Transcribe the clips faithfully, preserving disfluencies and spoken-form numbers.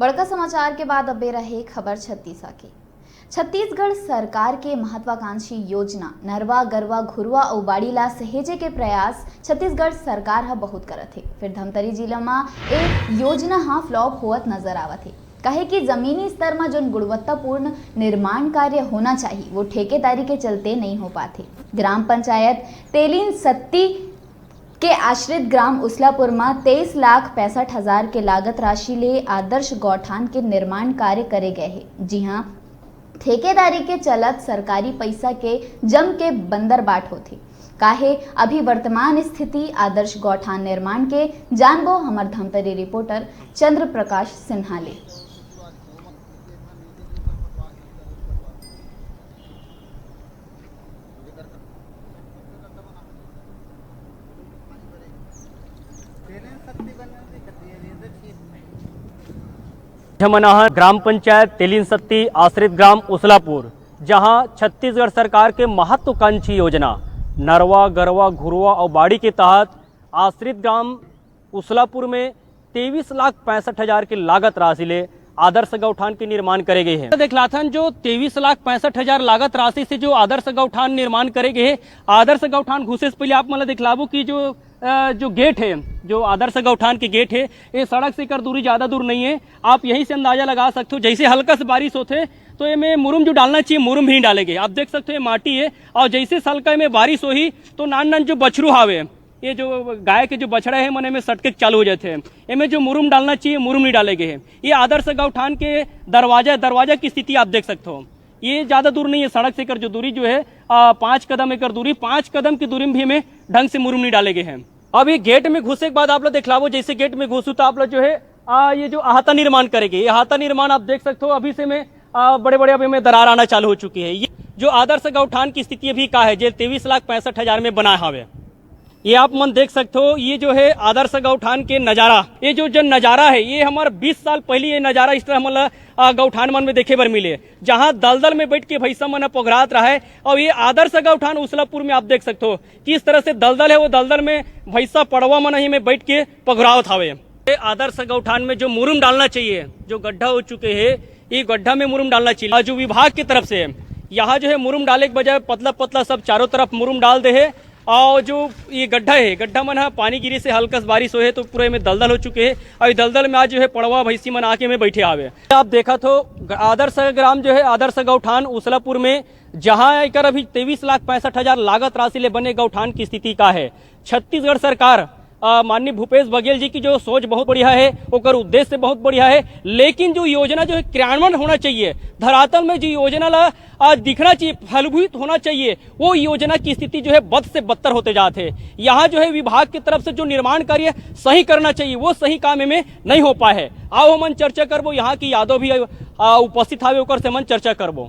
बड़का समाचार के बाद अब बेरा हे खबर छत्तीसा के। छत्तीसगढ़ सरकार के महत्वाकांक्षी योजना नरवा, गरवा, घुरवा अउ बाड़ी ला सहेजे के प्रयास छत्तीसगढ़ सरकार ह बहुत करत हे। फेर धमतरी जिला म ए योजना ह flop होवत नजर आवत हे, काहे कि जमीनी स्तर म जोन गुणवत्तापूर्ण निर्माण कार्य होना चाही, वो ठेकेदारी के चलते नइ हो पात हे। ग्राम पंचायत तेलिन सत्ती के आश्रित ग्राम उसलापुर म तेईस लाख पैंसठ हजार के लागत राशि ले आदर्श गौठान के निर्माण कार्य करे गए हे, जिहां ठेकेदारी के चलत सरकारी पइसा के जम के बंदरबाट होथे। का हे अभी वर्तमान स्थिति आदर्श गौठान निर्माण के, जानबो हमर धमतरी रिपोर्टर चंद्र प्रकाश सिन्हा ले। हमन आहन ग्राम पंचायत तेलिन सत्ती, आश्रित ग्राम उसलापुर, जहां छत्तीसगढ़ सरकार के महत्वाकांक्षी योजना नरवा, गरवा, घुरवा अउ बाड़ी के तहत आश्रित ग्राम उसलापुर में तेईस लाख पैंसठ हजार के लागत राशि ले आदर्श गौठान के निर्माण करे गए हे। देखलाथन जो तेईस लाख पैंसठ हजार लागत राशि से जो आदर्श गौठान निर्माण करे गए हे, आदर्श गौठान घुसे से पहले आप मन ला दिखलाबो कि जो, अ, जो गेट हे, जो आदर्श गौठान के गेट हे, ये सड़क से एकर दूरी ज्यादा दूर नहीं है। आप यही से अंदाजा लगा सकते हो, जैसे हल्का से बारिश होथे तो एमे मुरुम जो डालना चाहिए, मुरुम भी नहीं डाले गए। आप देख सकते हो ये माटी है, और जैसे हल्का में बारिश होही तो नान नान जो बछरू हावे, ये जो गाय के जो बछड़ा है, मन एमे सटके चालू हो जाते हैं। एमे जो मुरुम डालना चाहिए, मुरुम नहीं डाले गए हैं। ये आदर्श गौठान के दरवाजा, दरवाजा की स्थिति आप देख सकते हो। ये ज्यादा दूर नहीं है, सड़क से एकर जो दूरी जो है, आ, पाँच कदम एकर दूरी, पाँच कदम की दूरी में भी एमे ढंग से मुरुम नहीं डाले गए हैं। अब ये गेट में घुसे के बाद आप लोग दिखलाबो, जैसे गेट में घुसू तो आप लोग जो है, आ, ये जो अहाता निर्माण करेंगे, ये अहाता निर्माण आप देख सकते हो, अभी से में, आ, बड़े बड़े अभी में दरार आना चालू हो चुकी है। ये जो आदर्श गौठान की स्थिति अभी का है, जे तेईस लाख पैंसठ हजार में बना हवे, ये आप मन देख सकते हो, ये जो है आदर्श गौठान के नजारा, ये जो जन नजारा है, ये हमार बीस साल पहले ये नजारा इस तरह हमन ला, आ, गौठान मन में देखे बर मिले, जहां दलदल में बैठ के भैंसा मन ह पोघरात रहा है। और ये आदर्श गौठान उसलापुर में आप देख सकते हो, किस तरह से दलदल है, वो दलदल में भैंसा पड़वा मन ही में बैठ के पघुरावत हावे। ये आदर्श गौठान में जो मुरुम डालना चाहिए, जो गड्ढा हो चुके हैं, ये गड्ढा में मुरुम डालना चाहिए। और जो विभाग की तरफ से यहाँ जो है मुरुम डाले के बजाय पतला पतला सब चारों तरफ मुरुम डाल दे है। और जो ये गड्ढा है, गड्ढा मन ह पानी गिरे से हल्का से बारिश होए है तो पूरा में दलदल हो चुके है। और ये दलदल में आज जो है पड़वा भैंसी मन आके में बैठे हावे। आप देखा तो ग-, आदर्श ग्राम जो है, आदर्श गौठान उसलापुर में, जहां एकर अभी तेईस लाख पैंसठ हजार लागत राशि ले बने गौठान की स्थिति का है। छत्तीसगढ़ सरकार, अ, माननीय भूपेश बघेल जी की जो सोच बहुत बढ़िया है, ओकर उद्देश्य बहुत बढ़िया है, लेकिन जो योजना जो है क्रियान्वयन होना चाहिए, धरातल में जो योजना ला, अ, दिखना चाहिए, फलीभूत होना चाहिए, वो योजना की स्थिति जो है बद से बदतर होते जात है। यहाँ जो है विभाग की तरफ से जो निर्माण कार्य सही करना चाहिए, वो सही काम में नहीं हो पाए है। आओ हमन चर्चा करबो, यहाँ की यादव भी, अ, उपस्थित हावे, ओकर से हमन चर्चा करबो।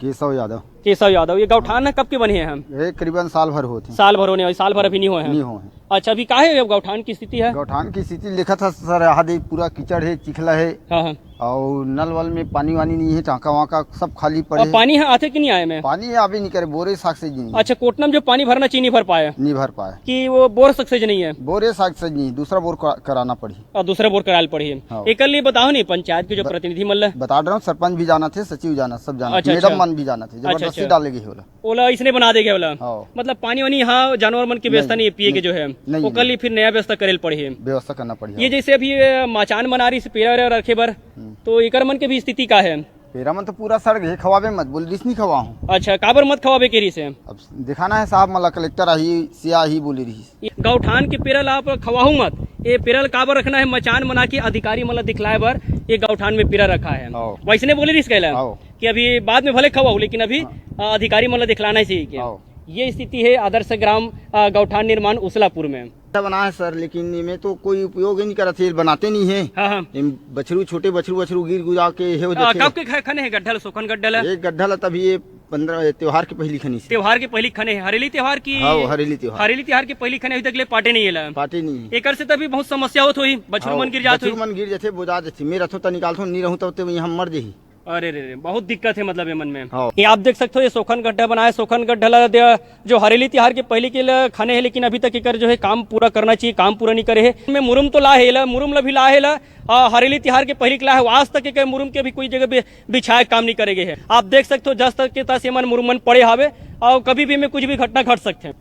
केशव यादव। केशव यादव, ये गौठान ह कब के बने हे हम? ये करीबन साल भर होत हे। साल भर होने वाली, साल भर अभी नहीं होए हैं। नहीं होए हैं। अच्छा, अभी का है अब गौठान की स्थिति है? गौठान की स्थिति लिखत है सर, यहाँ दे पूरा कीचड़ है, चिखला है। हाँ, हाँ। और नल वल में पानी वानी नहीं है, टाँका वाँका सब खाली पड़े और है। पानी है आथे कि नहीं आए में? पानी आवे नहीं करे, बोरे साग से नहीं। अच्छा, कोटना में जो पानी भरना चाहिए, नहीं भर पाए? नहीं भर पाए। कि वो बोर सक्सेज नहीं है? बोरे साग से नहीं, दूसरा बोर करा-, कराना पड़ी। और दूसरा बोर कराल पड़ी है। हाँ। एकर लिए बताओ नहीं, पंचायत के जो ब-, प्रतिनिधि मन ल। बता रहा हूँ, सरपंच भी जाना थे, सचिव जाना, सब जाना थे, अच्छा, मैडम अच्छा। मन भी जाना थे, अच्छा, जबरदस्ती अच्छा। डाले गए होला। ओला इसने बना दे गए होला। हाँ। मतलब पानी वानी यहाँ जानवर मन की व्यवस्था नहीं, नहीं है, पिए के नहीं, जो है, नहीं, ओकर नहीं। लिए फिर नया व्यवस्था करे ल पड़ी है। व्यवस्था करना पड़ी ये है। जैसे अभी, अ, मचान बना रही से पेरा वेरा रखे बर, हम्म। तो एकर मन के भी स्थिति का है? पेरा मन तो पूरा सड़ गए, खवाबे मत बोल रिस, नहीं खवाहूँ। अच्छा, काबर मत खवाबे के रिस है? अब दिखाना है साहब, मला कलेक्टर आही, सीआ आही बोले रही। ये गौठान के पेरा ला आप खवाहू मत, ये पेरा ला काबर रखना है? मचान बना के अधिकारी मन ला दिखलाए बर ये गौठान में पेरा रखा है। हाँ। वैसने बोले रिस कहला हाँ। कि अभी बाद में भले खवाहू, लेकिन अभी, हाँ। अ, अधिकारी मन ला दिखलाना ही चाहिए कि हाँ। ये स्थिति है आदर्श ग्राम, अ, गौठान निर्माण उसलापुर में। अच्छा बना है सर, लेकिन इमे तो कोई उपयोग ही नहीं करत है, बनाते नहीं है। हाँ, हाँ। इम बछरू, छोटे बछरू, बछरू गिर गुरा के हे हो आ, जाथे। कब के ख-, खने है गड्ढा ल, सोखन गड्ढा ल? एक गड्ढा ल तभी ये पन्द्रह, त्योहार के पहली खनी से। त्योहार के पहली खने है, हरेली त्योहार की? हाँ, हरेली त्योहार। हरेली त्योहार के पहली खने अभी तक ले पाटे नहीं है ला। पाटे नहीं है। एकर से तभी बहुत समस्या होत होही, बछरू हाँ, मन गिर जात बछरू होही। मन गिर जाथे, बोजा जाथे। मैं रहथों त निकालथों, नहीं रहूँ तब तो यहाँ मर जाही। अरे रे रे, बहुत दिक्कत हे मतलब ये मन में। हाँ। ये आप देख सकते हो, ये सोखन गड्ढा बनाए, सोखन गड्ढा ला दे-, जो हरेली तिहार के पहली के ला खने हे, लेकिन अभी तक एकर जो है काम पूरा करना चाहिए, काम पूरा नहीं करे हे। में मुरुम तो ला हे ला, मुरुम ला भी ला हे ला, आ, हरेली तिहार के पहली के ला हे, आज तक एकर मुरुम के भी कोई जगह बि-, बिछाए काम नहीं करे गए हे। आप देख सकते हो, जस तक के तस ये मन मुरुम मन पड़े हावे और कभी भी में कुछ भी घटना घट सकते हैं।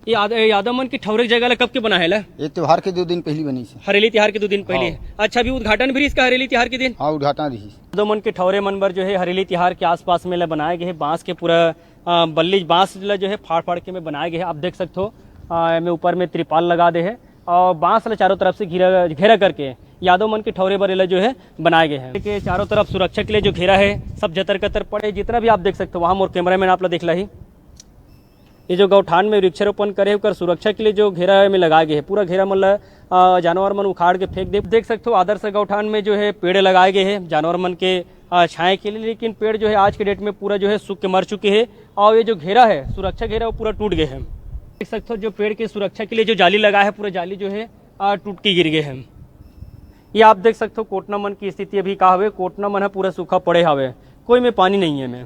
ये याद-, ये यादव मन के ठौरे जगह ला कब के बना हे ला? ये त्योहार के दो दिन पहली बनी से। हरेली तिहार के दो दिन पहले। हाँ। अच्छा, अभी उद्घाटन भी इसका हरेली तिहार के दिन? हाँ, उद्घाटन रही। यादव मन के ठौरे मन बर जो है हरेली तिहार के आसपास में ला बनाए गए हे बांस के पूरा, आ, बल्ली बांस ला जो है फाड़ फाड़ के में बनाए गए हे। आप देख सकते हो, आ, में ऊपर में त्रिपाल लगा दे हे और बांस ला चारों तरफ से घेरा, घेरा करके यादव मन के ठौरे बर एला जो है बनाए गए हे। के चारों तरफ सुरक्षा के लिए जो घेरा है, सब जतर कतर पड़े। जितना भी आप देख सकते हो, वहाँ मोर कैमरामैन आप ला दिखला ही। ये जो गौठान में वृक्षारोपण करे, ओकर सुरक्षा के लिए जो घेरा में लगाए गए हे, पूरा घेरा मन ला, अ, जानवर मन उखाड़ के फेंक दे। देख सकते हो, आदर्श गौठान में जो है पेड़ लगाए गए हे जानवर मन के, अ, छाए के लिए, लेकिन पेड़ जो है आज के डेट में पूरा जो है सूख के मर चुके हे और ये जो घेरा है, सुरक्षा घेरा, वो पूरा टूट गए हे। देख सकते हो, जो पेड़ की सुरक्षा के लिए जो जाली लगा है, पूरा जाली जो है, अ, टूट के गिर गए हे। ये आप देख सकते हो, कोटना मन की स्थिति अभी का हवे, कोटना मन ह पूरा सूखा पड़े हवे, कोई में पानी नहीं है में।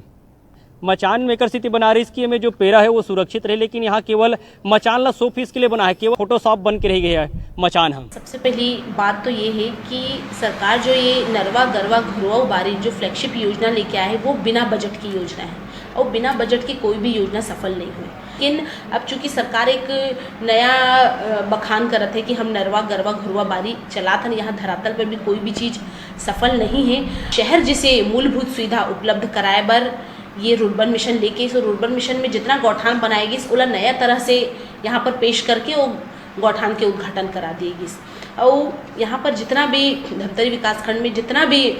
मचान में एकर सेती बना रहिस कि एमे जो पेरा है वो सुरक्षित रहे, लेकिन यहाँ केवल मचान ला शो पीस के लिए बना है, केवल फोटोशॉप बन के रह गए है मचान ह। सबसे पहली बात तो ये है कि सरकार जो ये नरवा गरवा घुरवा बारी जो फ्लैगशिप योजना लेके आए है, वो बिना बजट की योजना है और बिना बजट की कोई भी योजना सफल नहीं हुई। लेकिन अब चूंकि सरकार एक नया, अ, बखान करत है कि हम नरवा गरवा घुरवा बारी चलात हन, यहाँ धरातल पर भी कोई भी चीज सफल नहीं है। शहर जिसे मूलभूत सुविधा उपलब्ध कराए बर ये रुर्बन मिशन लेके, सो रुर्बन मिशन में जितना गौठान बनाए गिस, ओला नया तरह से यहाँ पर पेश करके वो गौठान के उद्घाटन करा दिए गिस। और यहाँ पर जितना भी धमतरी विकास खंड में जितना भी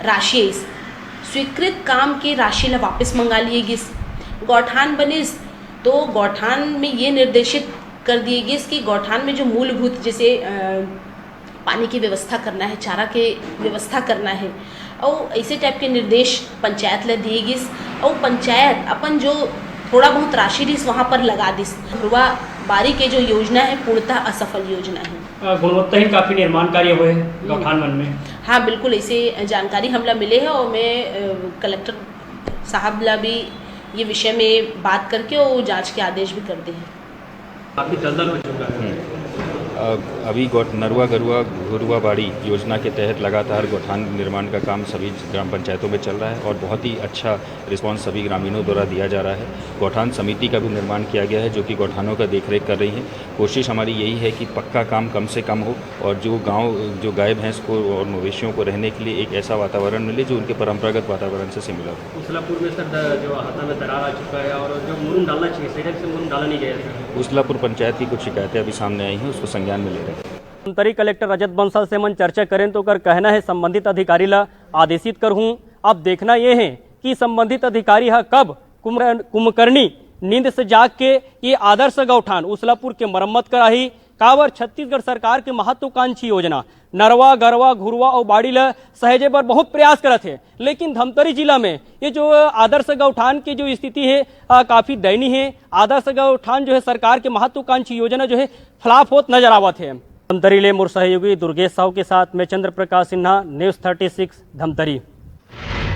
राशि है, इस स्वीकृत काम के राशि ला वापस मंगा लिए गिस। गौठान बनिस तो गौठान में ये निर्देशित कर दिए गिस कि गौठान में जो मूलभूत जैसे, अ, पानी की व्यवस्था करना है, चारा के व्यवस्था करना है, और ऐसे टाइप के निर्देश पंचायत ला दिए गिस। और पंचायत अपन जो थोड़ा बहुत राशि दिस, वहाँ पर लगा दिस। घुरवा बारी के जो योजना है, पूर्णतः असफल योजना है। अ, गुणवत्ताहीन काफी निर्माण कार्य हुए हैं गौठान मन में। हाँ, बिल्कुल, ऐसे जानकारी हमला मिले है और मैं, अ, कलेक्टर साहब ला भी ये विषय में बात करके वो जांच के आदेश भी कर दे हैं। काफी दलदल हो चुका है। हम्म। अ, अभी गौट-, नरवा गरुआ घुरवा बाड़ी योजना के तहत लगातार गौठान निर्माण का काम सभी ग्राम पंचायतों में चल रहा है और बहुत ही अच्छा रिस्पॉन्स सभी ग्रामीणों द्वारा दिया जा रहा है। गौठान समिति का भी निर्माण किया गया है, जो कि गौठानों का देखरेख कर रही है। कोशिश हमारी यही है कि पक्का काम कम से कम हो और जो गांव, जो गाय भैंस को और मवेशियों को रहने के लिए एक ऐसा वातावरण मिले, जो उनके परंपरागत वातावरण से सिमिलर हो। उसलापुर में सर, द-, जो हाथा में दरार आ चुका है और जो मुरुम डालना चाहिए, सही ढंग से मुरुम डाला नहीं गया है। उसलापुर पंचायत की कुछ शिकायतें अभी सामने आई हैं, उसको संज्ञान में ले रहे हैं। धमतरी कलेक्टर रजत बंसल से मन चर्चा करें तो ओकर कहना है, संबंधित अधिकारी ला आदेशित करहूं। अब देखना ये है कि संबंधित अधिकारी ह कब कुम-, कुंभकर्णी नींद से जाग के ये आदर्श गौठान उसलापुर के मरम्मत कराही। काबर छत्तीसगढ़ सरकार के महत्वाकांक्षी योजना नरवा, गरवा, घुरवा अउ बाड़ी ल सहेजे बर बहुत प्रयास करत हे, लेकिन धमतरी जिला में ये जो आदर्श गौठान की जो स्थिति है, आ, काफी दयनीय है। आदर्श गौठान जो है सरकार के महत्वाकांक्षी योजना जो है फ्लॉप होत नजर आवत है। धमतरी ले मोर सहयोगी दुर्गेश साहू के साथ मैं Chandra Prakash Sinha, news thirty six, Dhamtari.